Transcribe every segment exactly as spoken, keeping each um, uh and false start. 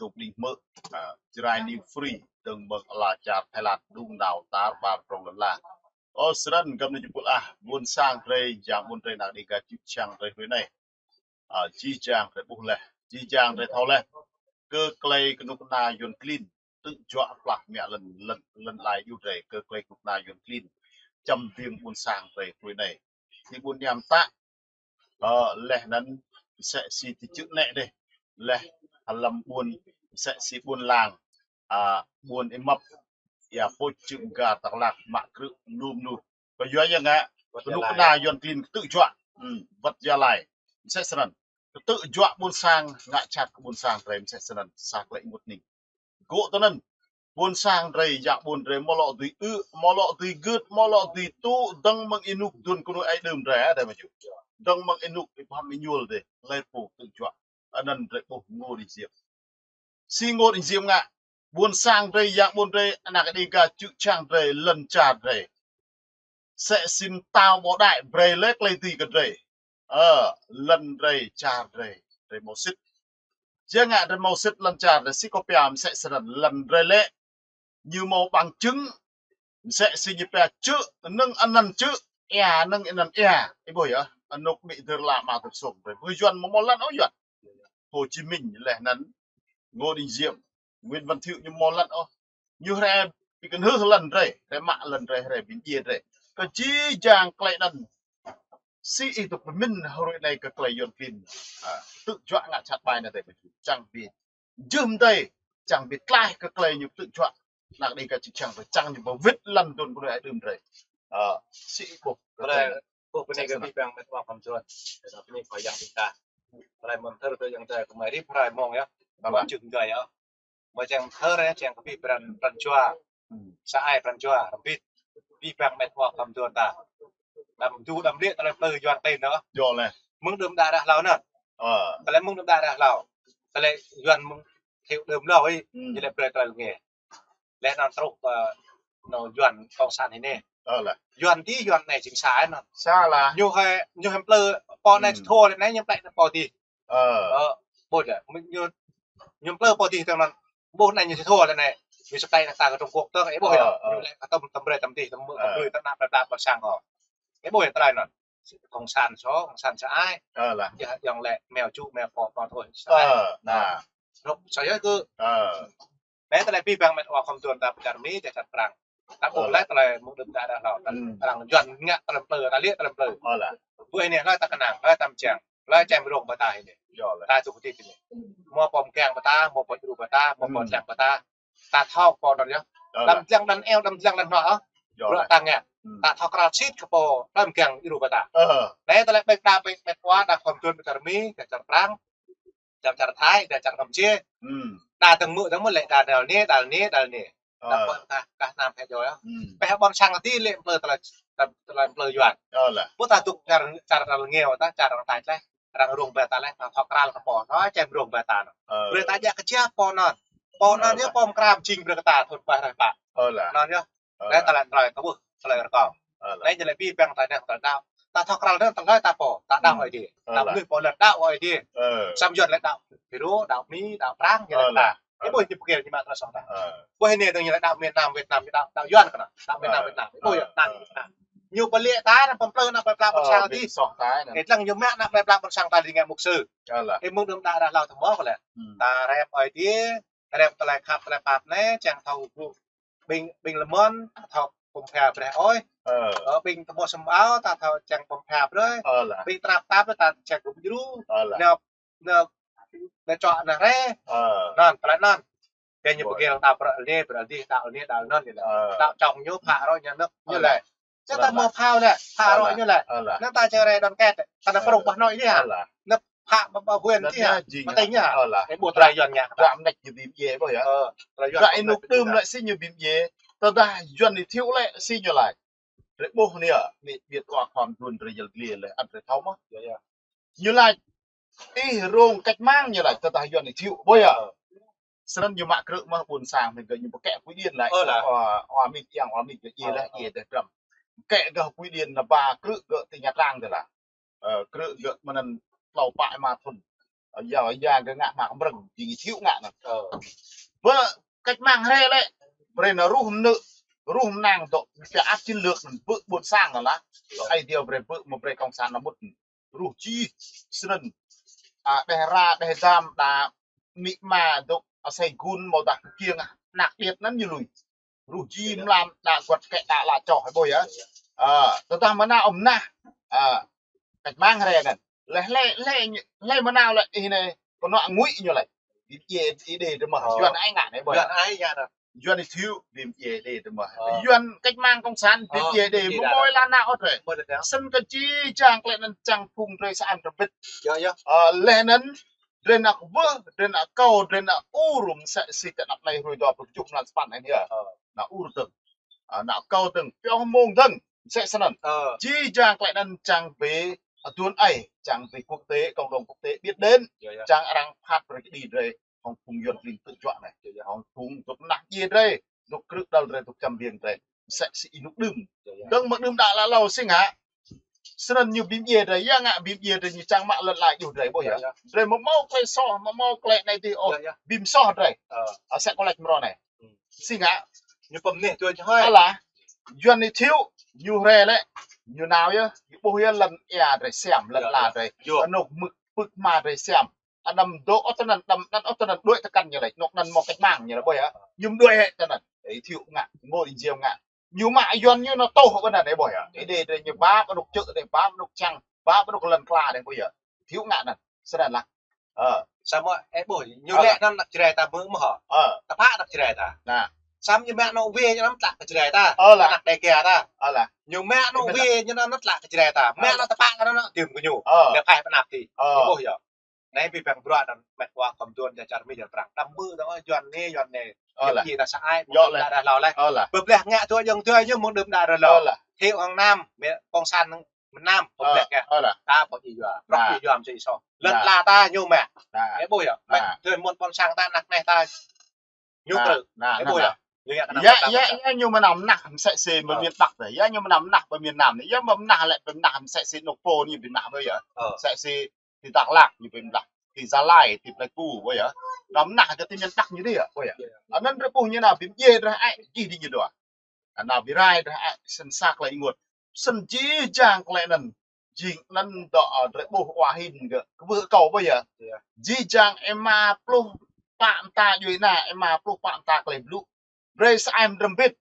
tŭp đing hmư̆, a, Jrai New Free, dơ̆ng mơ̆ng ala čar Thái Lan, đung nao tar ƀar prong lăn la. Ơ, snăn găm anai jơpul ah, ƀuôn sang drei, jang ƀuôn drei nao Dega čư̆ čhiăng drei hrơi anai. A, jih jang drei ƀuh leh, jih jang drei thâo leh. Kơ klei kơnuk kơna Yuăn klin, tŭ juă plah mă lăn, lăn, lăn lai djuai drei, kơ klei kơnuk kơna Yuăn klin. Čăm biêng ƀuôn sang drei hrơi anai. Ti ƀuôn Niam Tă, ơ, leh anăn msĕ si ti čư̆ nĕ dih. Leh hlăm ƀuôn, msĕ si ƀuôn Lang, a, ƀuôn Êmăp, Ia Pôč, Čư̆ Mga, Dak Lak, mă krư̆ mnum mnum. Kơ yua yang ngă, kơnuk kơna Yuăn klin tŭ juă. Hmm, wăt Gia Lai. Msĕ snăn. Tŭ juă ƀuôn sang, ngă čăt kơ ƀuôn sang drei msĕ snăn. Sa klei ênguôt hnĭng. Gŏ tơ anăn. Ƀuôn sang drei, jang ƀuôn drei, mâo lŏ dưi ư̆, mâo lŏ dưi gưt, mâo lŏ dưi tŭ, dơ̆ng mơ̆ng ênuk dŭn kơnuih aê đưm drei, a, drei mă jŭ. Dơ̆ng mơ̆ng ênuk ih bhăm êñuôl dih, hlei pô tŭ juă. Anăn drei ƀuh ngô đi diêp. Si ngôt ih diêp ngă. Ƀuôn sang drei, jang ƀuôn drei, anak Dega čư̆ čhiăng drei, lăn čar drei. Msĕ si tao ƀô̆ đai brei leh klei dưi kơ drei. Ơ, lăn drei, čar drei, drei mâo sĭt. Jing ngă drei mâo sĭt lăn čar drei, si kơ pia msĕ snăn lăn drei lĕ. Ñu mâo bằng chứng, msĕ si ñu pia čư̆, nơ̆ng anăn čư̆, ia, nơ̆ng anăn ia. Ih ƀuh yơh, anôk ƀĭ dơr la mă dơr sông drei. Ƀuh Yuăn mâo mâo lăn ôh Yuăn. Hồ Chí Minh leh anăn Ngô Đình Diệm, Nguyễn Văn Thiệu ñu mâo lăn ôh. Ñu hrĕ ƀĭ kơnhưh lăn drei, hrĕ mă lăn drei, hrĕ ƀĭ djiê drei. Kơ jih jang klei anăn. Si ih tŭ pơmĭn hrơi anai kơ klei Yuăn klin. A, tŭ juă ngă čăt ƀai anăn drei čang bi. Jưh mdei, čang bi tlaih kơ klei ñu tŭ juă. Anak Dega čư̆ čhiăng, čang ñu ba wĭt lăn dŭn kơnuih aê đưm drei. A, si ih ƀuh. Ƀuh bơnai kơ abih bang met wa khŏm jơlan. Bơnai kơ yang ƀing ta. Ƀuh mơ̆n thơr tơ yang ta kơ mai rĭm hrơi mông yơh. Ƀuh čư̆ mga yơh. Mơ̆ čang thơr yơh, čang kơ abih pran, pran jua. Sa ai pran jua, rơmbit. Abih bang met wa khŏm jơlan ta. Đăm du đăm liê tơlơi plư Yuăn klin yơh. Yơh leh. Mơ̆ng đưm đă đah hlâo anăn. Ơ. Tơlơi mơ̆ng đưm đă đah hlâo. Tơlơi Yuăn mơ̆ng thiu đưm hlâo ih, ñu lĕ brei tơlơi lĕ. Leh anăn truh, ơ, nô Yuăn cộng sản anei. Ơ leh. Yuăn ti Yuăn anei jing sa anăn. Sa lah. Ñu hơi, ñu hơi plư pô anei thua leh anei ñu plĕ pô ti. Ơ. Ơ, ƀuh leh, ñu, ñu plư pô ti tơ̆ng anăn. Ƀuh anei ñu thua leh anei. Ñu sơplĕ anăn ta kơ Trung Quốc tơ̆ng, ih ƀuh yơh. Ơ, ơ. Ñu lĕ kơ tơm, tơm brei tơm ti, tơm mư̆, tơm brei tơm nă plĕ plĕ ƀôn sang kơ. Ih ƀuh yơh tơlơi anăn. Cộng sản so, cộng sản sa ai. Ơ lah. Yơh, yŏng lĕ, meo ču, meo pô, pô thôi. Sa ai. Ơ, nah. Rŏk, sa yơh kơ. Ơ. Anei tơlơi abih bang met wa khŏm jơlan ta pơ čar Mi, čar Prang. Ta ƀuh leh tơlơi mơ̆ng đưm đă đah hlâo. Arăng Yuăn ngă tơlơi plư, ta liê tơlơi plư. Ƀuh anei hlơi ta kơnang, hlơi ta mơčang, hlơi čem rông ƀơi ta anei. Ta tŭ kơtit anei. Mâo pô mơkeng ƀơi ta, mâo pô djru ƀơi ta, mâo pô tlang ƀơi ta. Ta thâo pô anăn yơh. Đăm tlang đăn eo, đăm tlang đăn hnoh. Bruă ta ngă. Ta thâo krăn sĭt kơ pô, đăm mơkeng djru ƀơi ta. Anei tơlơi ƀĕk đa ƀĕk met wa, đa khŏm jơlan pơ čar Mi, čar Prang. Čar, čar Thái, čar, čar Campuchia. Đa tơ̆ng mư̆, tơ̆ng mư̆ lĕ đa dal anei, dal anei, dal anei. Đa pơ kah, kah Nam kah Jâo yơh. Pĕ ƀôn sang ti lĕ plư tơlơi, tơlơi plư Yuăn. Ƀuh ta tŭ čar, čar, čar lĕ ngeo ta, čar arăng tač leh. Arăng rông ƀơi ta leh, ta thâo krăn kơ pô. Thâo čem rông ƀơi ta anăn. Brei ta djă kơ jia pô anăn. Pô anăn yơh pô mkra mjing brei kơ ta thun ƀai rai pă. Anăn yơh. Anei tơlơi, tơlơi ta ƀuh, tơlơi rơkâo. Anei ñu lĕ abih bang ta anei tơlơi đaŏ. Ta thâo krăn anăn tơlơi ta pô, ta đaŏ Ơi Adai. Ta mơnuih pô lĕ đaŏ Ơi Adai. Samơ̆ Yuăn lĕ đaŏ Phi Rô, đaŏ Mi, đaŏ Prang, ñu lĕ ta. Ih ƀuh ñu pơkĕ ñu mă tơlơi soh ta. Ƀuh anei tơ̆ng ñu lĕ đaŏ miền Nam Việt Nam, ñu đaŏ, đaŏ Yuăn kơ anăn. Đaŏ miền Nam Việt Nam. Ih ƀuh yơh anăn. Ñu pơliê ta anăn pơm plư anăn plơi pla ƀôn sang ti. Ih lăng ñu mă anăn plơi pla ƀôn sang ta dưi ngă mục sư. Ih mơ̆ng đưm đă đah hlâo tơmơ̆ kơ lĕ. Ta rep Ơi Adai, rep tơlơi khăp tơlơi pap anei, čang thâo ƀuh. Ƀing, ƀing lơmơ̆n, ta thâo pơm pha brơi ôh. Ơ, ƀing tơmŏ sơmao, ta thâo čang pơm pha brơi. Ƀing trăp tap, ta čang gum djru. Nao, nao, nao čŏ nao rai. Anăn, tơlơi anăn. Kơ ñu pơkĕ ta brơi anei, brơi adih, đaŏ anei, đaŏ anăn anei. Đaŏ čŏng ñu, phă rŏ ñu năp, ñu lĕ. Čang ta mâo phao lĕ, phă rŏ ñu lĕ. Anăn ta čang rai đon ket, ta nao prŏng ƀah noi anei hă. Nao phă ƀah, ƀah huyện ti hă. Ƀah tỉnh hă. Ih ƀuh tơlơi Yuăn ngă. Dua mnĕč ñu bi mdjiê ƀuh yơh. Ơ, tơlơi Yuăn. Dua ih nuk đưm lĕ si ñu bi mdjiê. Tơdah Yuăn ih thiu lĕ si ñu lač. Drei ƀuh anei yơh, anei ƀiă wa khŏm jơlan drei yăl dliê lĕ, ăt drei thâo mơh. Ñu lač, ih rông cách mạng ñu lač, tơdah Yuăn ih thiu ƀuh yơh. Snăn ñu mă krư̆ mơh ƀuôn sang, mĭn kơ ñu pơkĕ quỹ điện lĕ. Ơ lah. Ơ, ơ, mĭn yang, ơ, mĭn kơ djiê lĕ, djiê deh drăm. Pơkĕ gơ̆ quỹ điện nao ba krư̆ gơ̆ ti Nha Trang dih lah. Ơ, krư̆ gơ̆ mơ̆n anăn tlâo pă êma thŭn. Ơ, yua, yua kơ ngă mă kơ mrơ̆ng, jing ih Thiệu ngă anŭn. Ơ. Bơ cách mạng hrơi lĕ, brơi anŭn ruh mơnơ̆, ruh mơnăng dŏ, pia áp chiến lược anŭn bơ ƀôn sang anŭn lah. Dŏ ai điều brơi bơ, mơ̆ brơi cộng sản anŭn mŭt. Ruh čih, snăn. A, đeh ra, đeh dam, đa mĭ ma dŏ, a, Sài Gòn, mơ̆ dah kiăng, năk điêt anŭn ñu lui. Ruh či mlam đa guăt kĕ đa la čoh ƀôh yơh. Ơ, tơdah mơnao ôm nah. Ơ, cách mạng hrơi anŭn. Lĕ, lĕ, lĕ, lĕ mơnao lĕ ih anai, kơ anŏ ngui ñu lĕ. Ih djai, ih djai tơmah. Ơ. Yuan ai ngă anai ƀôh. Yuan ai ngă anai. Yuan ih Thiệu, ih djai djai tơmah. Ơ. Yuan cách mạng cộng sản, ih djai djai, mơ̆ mơi la nao ôh trĕ. Mơ̆ đa. Snăn kơ či čang klĕ anŭn čang phung drơi sa an rơbit. Yơh, yơh. Ơ, lĕ anŭn, drơi năk wơh, drơi năk kâo, drơi năk ur, mơsĕ si tơ năk anai hrơi dua pluh tơjuh mlan sa păn anai yơh. Ơ. Năk ur dơ̆ng. A, năk kâo dơ̆ng, pioh mông dơ̆ng, mơsĕ snăn. Ơ. Či čang klĕ anŭn čang bĕ, a, tuan ai, čang bĕ quốc tế, cộng đồng quốc tế biết đến. Yơh, yơh. Čang arăng phat brơi kơđi drơi, hŏng phung Yuan klin tŭ juă anai. Yơh, yơh. Hŏng phung dŏ nah djai drơi, dŏ krư̆ đăl drơi, dŏ čăm biêng drơi. Mơsĕ si ih anŭn đưm. Yơh, yơh. Dơ̆ng mơ̆ đưm đă la hlâo si ngă. Snăn ñu bim djai drơi, yua ngă bim djai drơi ñu čang mă lŏn lai djuh drơi ƀôh yơh. Yơh, yơh. Drơi mơ̆ mâo klĕ soh, mơ̆ mâo klĕ anai dih ôh. Yơh, yơh. Bim soh drơi. Ơ. A, mơsĕ kơ lĕ mrô anai. Hmm. Si ngă. Ñu pơm neh tuai hơi. Alah. Yuan ih Thiệu, ñu hrơi lĕ, ñu nao yơh, ñu ƀuh yơh lŏn ia drơi siam, lŏn la drơi. Yơh. Anŏ mưk pưk ma drơi siam. Anăm dŏ ôh tơ anŭn, đăm anŭn ôh tơ anŭn đuaĭ tơkăn ñu lĕ, anŏ anŭn mơ̆ cách mạng ñu lĕ ƀôh yơh. Ñu đuaĭ hĕ tơ anŭn. Ơ, ih Thiệu ngă, ngô Đình Diệm ngă. Ñu mă Yuan ñu nao tŏh ƀơi anŭn ƀôh yơh. Ih djai drơi ñu ba anŏ čư̆ drơi, ba anŏ čang, ba anŏ lŏn kla drơi ƀôh yơh. Thiệu ngă anŭn. Snăn lah. Ơ. Samơ̆, ơ ƀôh, ñu lĕ anŭn năk Jrai ta mơ̆ mơ̆ hŏ. Ơ. Tơpă năk Jrai ta. Nah. Samơ̆ ñu mă anŏ wê ñu anăm tlă kơ Jrai ta. Ơ lah. Năk Đêga ta. Ơ lah. Ñu mă anŏ wê ñu anăm tlă kơ Jrai ta. Mă anŏ tơpă anŭn anŭn tiêm kơ ñu. Ơ. Lĕ phai pơnap ti. Ơ. Ƀôh yơh. Anai ƀing păng bruă anŭn mĕt wa kơm tuan čar Mi čar Prăng. Đăm ƀu dŏ Yuan anai, Yuan anai. Ơ lah. Ñu ta sa ai, yơh mơ̆ng đưm đă hlâo leh. Ơ lah. Pơblah ngă tuai jơ̆ng tuai ñu mơ̆ng đưm đă hlâo. Ơ lah. Thiệu hăng nam, mĕ cộng sản hăng mơnam, ơ, pơblah kơ. Ơ lah. Ta ƀu djơ̆ yua. Prŏk djơ̆ yua mơsĕ soh. Lŏn la ta ñu mă. Ơ ƀôh yơh. Mĕt tuan mŭt ƀôn sang ta năk anai ta. Ñu krư̆. Ơ ƀôh yơh. Ñu ngă kơ anăm yơh, yơh, yơh, ñu mơnam nah, mơsĕ si mơ̆ miền Bắc tơ. Yơh, ñu mơnam nah, mơ̆ miền Nam anai. Yơh, mơnam nah lĕ, mơnam mơsĕ si anŏ pô anai, mơnam ƀôh yơh. Ơ. Mơsĕ si ti Dak Lak ñu pơm lah, ti Gia Lai, ti Pleiku, ƀôh yơh. Đăm nah kơ ti miền Bắc ñu dih yơh, ƀôh yơh. Anŭn drơi ƀuh ñu nao bim djai drơi ai, jih dih ñu dua. Anŭn nao bi rai drơi ai, snăn sa klei ih ăt. Snăn či čang klei anŭn, jing anŭn dŏ, ơ, drơi ƀuh wa hin gơ̆, kơ ƀuh kâo ƀôh yơh. Či čang êma pluh pă mta djuai ana, êma pluh pă mta klei blŭ. Brơi sa ai mdrŏm bit.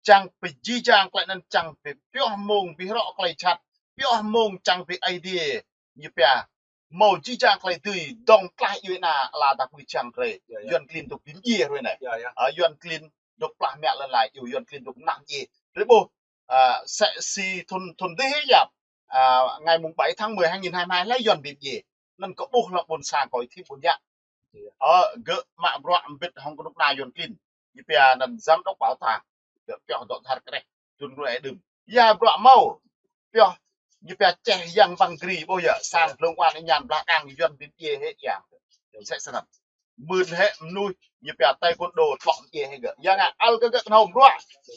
Čang pơjih jang klei anŭn čang pơ pioh mông bi hrŏ klei čăt, pioh mông čang pơ Aê Diê, ñu pia. Mâo jih jang klei dưi dŏng tlaih djuai ana ala ta pui čang drơi. Yơh, yơh. Yuan klin dŏ bim djai hrơi anai. Yơh, yơh. Ơ, Yuan klin dŏ plah mă lŏn lai, yơh, Yuan klin dŏ nah djai. Drơi ƀuh, ơ, mơsĕ si thŭn, thŭn dih yơh. Ơ, ngày mùng bảy tháng mười hai nghìn hai mươi hai lĕ Yuan bim djai. Anŭn kơ ƀuh lăng ƀôn sang kơ ih Thiệu ƀuôn yă. Ơ, gơ̆ mă bruă mbĭt hŏng kơnuk kơna Yuan klin. Ñu pia anŭn giám đốc bảo tàng. Gơ̆ pioh dŏ dhar kreh. Tun ruai đưm. Yua bruă mâo. Pioh. Ñu pia čeh yang băng gri ƀôh yơh. Sang blung wan ñan blah kang Yuan bim djai hĕ yang. Mơsĕ snăn. Mưn hĕ mnuih. Ñu pia taekwondo tlŏ bim djai hĕ gơ̆. Yua ngă ăl kơ gơ̆ kơnhâo bruă.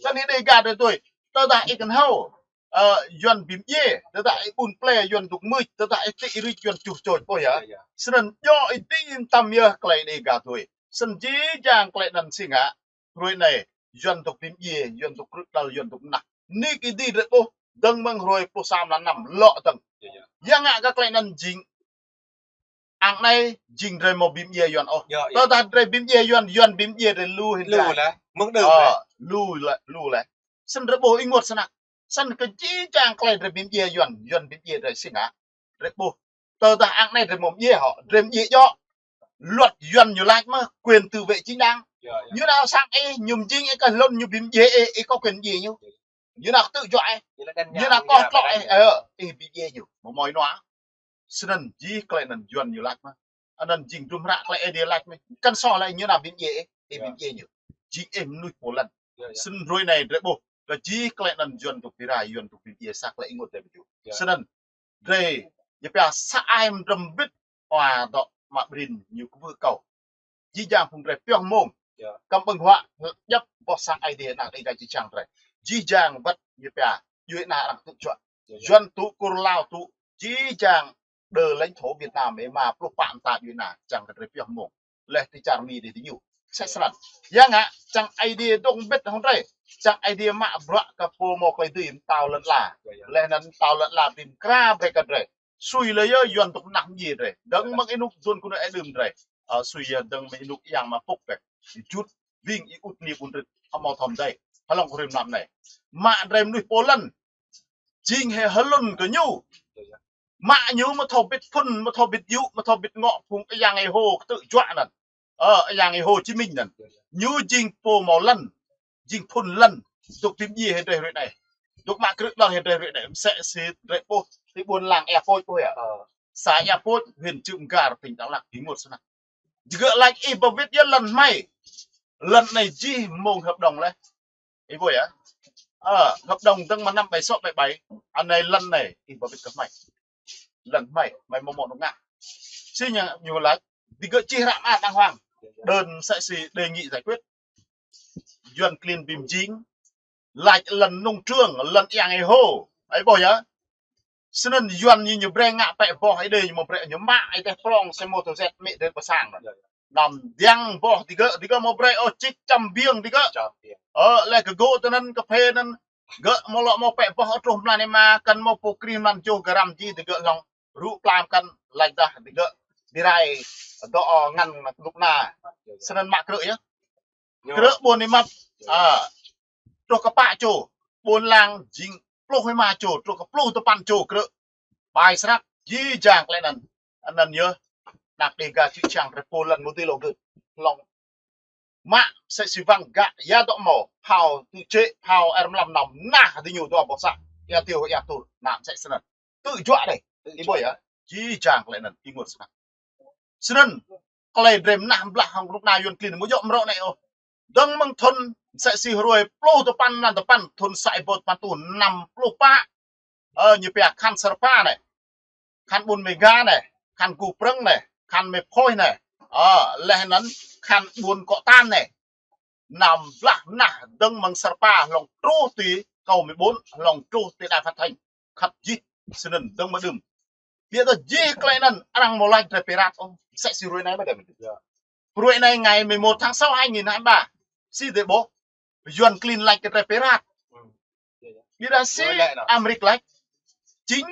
Tơ anai Đêga drơi tui. Tơdah ih kơnhâo. Ơ, Yuan bim djai, tơdah ih ƀun plei Yuan dŏ mưč, tơdah ih tĭ rĭč Yuan čuh čôč ƀôh yơh. Yơh, yơh. Snăn djŏ ih tĭ tăm yơh klei Đêga tui. Snăn jih jang klei anŭn si ngă, hrơi anai, Yuan dŏ bim djai, Yuan dŏ krư̆ đăl, Yuan dŏ nah. Nik ih dih drơi ƀuh, dơ̆ng mơ̆ng hrơi pluh sa mlan năm, lŏ dơ̆ng. Yơh, yơh. Yua ngă kơ klei anŭn jing Ang anai jing drơi mâo bim djai Yuan ôh. Yơh, yơh. Tơdah drơi bim djai Yuan, Yuan bim djai drơi lu hin lu leh. Mơ̆ng đưm leh. Lu leh, lu leh. Snăn drơi ƀuh ih ăt snăk. Snăn kơ jih jang klei drơi bim djai Yuan, Yuan bim djai drơi si ngă. Drơi ƀuh. Tơdah ang anai drơi mâo bim djai hŏ, drơi bim djai djŏ. Luật Yuan ñu lač mơ̆, quyền tự vệ chính đáng. Yơh, yơh. Ñu nao sang ih, ñu mjing ih kơ hlŭn ñu bim djai ih, ih kơ quyền bim djai ñu. Ñu nao tŭ juă ih. Ñu nao kơ tlŏ ih, ơ, ih bim djai ñu. Mâo mơ̆ ih nua. Snăn jih klei anŭn Yuan ñu lač mơ̆. Anŭn jing dŭm hră klei Aê Diê lač mơ̆. Kăn soh leh ñu nao bim djai ih, ih bim djai ñu. Jing ih mnuih pô lăn. Snăn hrơi anai drơi ƀuh. Kơ jih klei anŭn Yuan dŏ bi rai, Yuan dŏ bim djai sa klei ih ăt drơi ƀuh. Snăn drơi, ñu pia sa ai mdrŏm bit, wa dŏ mă brin ñu kơ ƀuh kâo. Jih jang phung drơi pioh mông. Yơh. Kăm ƀơ̆ng huă, djŏp boh sang Aê Diê ană Đêga jih jang drơi. Jih jang wăt ñu pia, djuai ana arăng tŭ juă. Yơh, yơh. Yuan tŭ, Kur Lao tŭ, jih jang đơ lãnh thổ Việt Nam ih mă pluh pă mơta djuai ania, čang kơ drei pioh mơ̆ng. Leh ti čar Mi dih ti ñu. Sĕ srăn. Yang ngă, čang Aê Diê dŏng bĭt hŏng drei. Čang Aê Diê mă bruă kơ pô hmâo klei dưi mơtao lăn ala. Leh anăn mơtao lăn ala bi mkra brei kơ drei. Sui leh yơh Yuăn dŏng mơnah mdjiê drei. Dơ̆ng mơ̆ng ênuk dŭn kơ nui êđưm drei. Ơ, sui yơh dơ̆ng mơ̆ng ênuk yang mă pŏk pĕk. Jut, ƀing ih ŭt ni ƀun rĭt. Hmâo thâo mdei. Hlŏng kơ rĭm mlam anei. Mă drei mnuih pô lăn. Jing hĕ hlŭn kơ ñu. Mă ñu mơ̆ thâo bĭt phŭn, mơ̆ thâo bĭt yŭ, mơ̆ thâo bĭt ngŏ phung Yang Êhô ktư̆ juă anăn. Ơ, Yang Êhô Chí Minh anăn. Ñu jing pô hmâo lăn, jing phŭn lăn, dŏ bi mdjiê hĕ drei hruê anei. Dŏ mă krư̆ đơr hĕ drei hruê anei. Msĕ si drei ƀuh, ti ƀuôn lăng Ea Pôč ƀuh yơh. Sa Ea Pôč, huyện Cư M'gar, tỉnh Đắk Lắk, ih ngŭt snăk. Jing gơ̆ lač ih ba wĭt yơh lăn hmei. Lăn anei jih mơ̆ng hợp đồng leh. Ih ƀuh yơh. Ơ, hợp đồng dơ̆ng mơ̆ng năm bảy sáu bảy bảy. Anei lăn anei, ih ba wĭt kơ hmei. Lăn hmei, hmei mơ̆ mơ̆ nung ngă. Si ñu, ñu lač, digơ̆ čih hră mơak đang hoang. Đơn msĕ si đề nghị giải quyết. Yuăn klin bi mjing. Lač lăn nông trường, lăn Yang Êhô. Ih ƀuh yơh. Snăn Yuăn ñu, ñu brei ngă pĕ boh Êđê ñu mơ̆ brei ñu mă ai teh prong xe mô tô jet mĕ dơ̆ng pơ sang. Năm diăng boh digơ̆, digơ̆ mơ̆ brei ôh čĭk čăm biêng digơ̆. Ơ, leh kơ gŏ tơ anăn kơ phê anăn. Gơ̆ mơ̆ lŏ mơ̆ pĕ boh ôh truh mlan êma, kăn mơ̆ pô krih mlan čuh gơram jih digơ̆ hlŏng. Rŭ plam kăn lač dah digơ̆. Bi rai dŏ ngăn knŭk kna. Snăn mă krư̆ yơh. Krư̆ ƀuôn ih măt. Ơ. Truh kơ pă čô. Ƀuôn lăng jing pluh êma čô, truh kơ pluh tơpăn čô krư̆. Bai snăk, jih jang klei anăn. Anăn yơh. Anak Đêga čư̆ čhiăng drei pô lăn mơ̆ dưi lŏ gơ̆. Hlŏng. Mă, msĕ si wăng gah, ya dŏ mâo, phao, tŭ čĕ, phao, air mlam năm, nah, diñu dua boh sah. Ya tiêu, ya tur, năm msĕ snăn. Tŭ juă dih. Ih ƀuh yơh. Jih jang klei anăn, ih ngŭt snăk. Snăn, klei drei mnah mblah hŏng knŭk kna Yuăn klin mơ̆ djŏ mrâo anei ôh. Dơ̆ng mơ̆ng thŭn msĕ si hruê pluh tơpăn mlan tơpăn thŭn sa êbâo tơpăn êtuh năm pluh pă. Ơ, ñu pia khăn Srpa anei. Khăn ƀuôn Mega anei. Khăn Gu Prơ̆ng anei. Khăn Mê Phôi anei. Ơ, leh anăn khăn ƀuôn Kŏ Tan anei. Năm mblah mnah dơ̆ng mơ̆ng Srpa hlŏng truh ti Kâo Mê Ƀôn, hlŏng truh ti Đài Phát Thanh. Khăp jih, snăn dơ̆ng mơ̆ đưm. Ƀiădah jih klei anăn, arăng mơ̆ lač drei pirat ôh. Msĕ si hruê anei mơ̆ đăm. Hruê anei ngày mười một tháng sáu hai nghìn hai mươi ba. Si drei ƀuh. Yuăn klin lač kơ drei pirat. Ƀiădah si Amêrik lač. Chính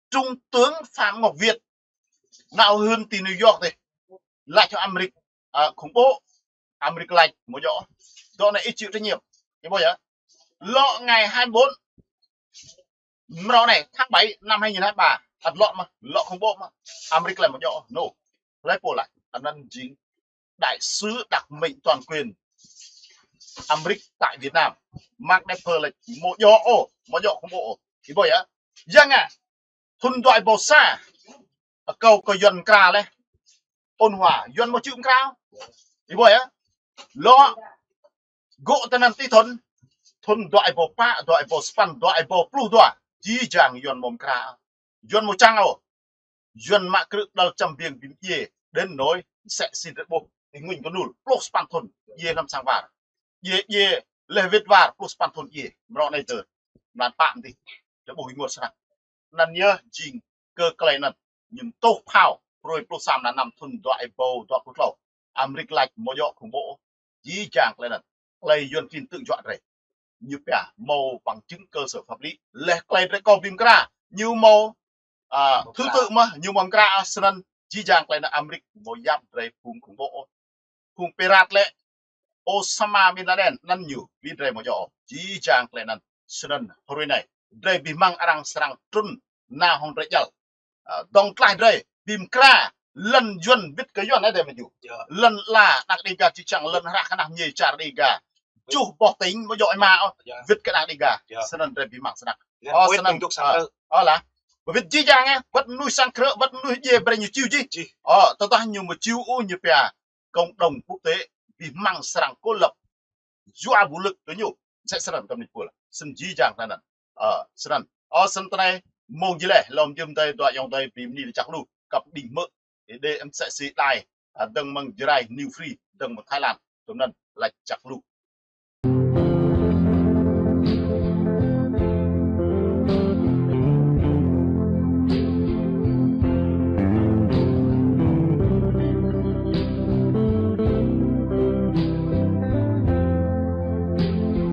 Trung tướng Phạm Ngọc Việt. Nao hưn ti New York dih. Lač kơ Amêrik, ơ, khủng bố. Amêrik lač mơ̆ djŏ. Dŏ anei ih chịu trách nhiệm. Ih ƀuh yơh. Lŏ ngày hai mươi bốn. Mrâo anei, tháng bảy năm hai nghìn hai mươi ba. Ăt lŏ mơ̆, lŏ khủng bố mơ̆. Amêrik lač mơ̆ djŏ. No. Lač pô lač. Anăn jing đại sứ đặc mệnh toàn quyền Amêrik tại Việt Nam. Mark Knopfler lač mơ̆ djŏ ôh, mơ̆ djŏ khủng bố ôh. Ih ƀuh yơh. Yang ngă. Thŭn dua êbâo sa. Akâo kơ Yuăn mkra leh. Ôn hòa, Yuăn mơ̆ čư̆ mkra. Ih ƀuh yơh. Lŏ. Gŏ tơ anăn ti thŭn. Thŭn dua êbâo pă, dua êbâo sapăn, dua êbâo pluh dua. Jih jang Yuăn mơ̆ mkra. Yuăn mơ̆ čang ôh. Yuăn mă krư̆ đăl čăm biêng bi mdjiê. Đến nỗi msĕ si drei ƀuh. Ih ngŭn kơ nul. Pluh sapăn thŭn. Djiê hlăm sang war. Djiê, djiê leh wĭt war. Pluh sapăn thŭn djiê. Mrâo anei tơ. Mlan pă mdih. Drei ƀuh ih ngŭn snăk. Anăn yơh jing kơ klei anăn. Ñu tuh phao, hruê pluh sa mlan năm thŭn dua êbâo dua pluh tlâo. Amêrik lač mơ̆ djŏ khủng bố. Jih jang klei anăn. Klei Yuăn klin tŭ juă drei. Ñu pia mâo bằng chứng cơ sở pháp lý. Leh klei drei kơ bi mkra. Ñu mâo, ơ, thứ tự mơ̆, ñu mâo mkra, ơ, snăn. Jih jang klei anăn Amêrik mơ̆ yap drei phung khủng bố. Phung pirat lĕ, Osama bin Laden, anăn ñu, bi drei mơ̆ djŏ. Jih jang klei anăn, snăn, hruê anei. Drei bi hmăng arăng srăng trŭn, nao hŏng drei djăl. Ơ, dŏng tlaih drei, bi mkra, lăn Yuăn wĭt kơ Yuăn anei drei mơ̆ djŏ. Lăn ala, anak Đêga čư̆ čhiăng, lăn hră kơ anak mñai čar Đêga. Čuh boh tĭng, mơ̆ djŏ êma, ôh, wĭt kơ anak Đêga. Snăn drei bi hmăng snăk. Ơ, snăn, ơ, ơ, lah. Wĭt jih jang, ơ, wĭt mnuih sang krư̆, wĭt mnuih djiê brei ñu čiu jih. Ơ, tơdah ñu mơ̆ čiu ôh ñu pia cộng đồng quốc tế bi hmăng srăng cô lập. Yua vũ lực kơ ñu. Msĕ snăn kơ mnuih pul. Snăn jih jang tơ anăn. Ơ, snăn. Ơ, snăn tơ anei, mơ̆ng jih leh, lŏm jum dai, dua ayŏng adơi, bi mni jăk lu, kăp đĭng hmư̆. Ih đei msĕ si đài, ơ, dơ̆ng mơ̆ng Jrai New Free, dơ̆ng mơ̆ng Thái Lan. Tơ anăn, lač jăk lu.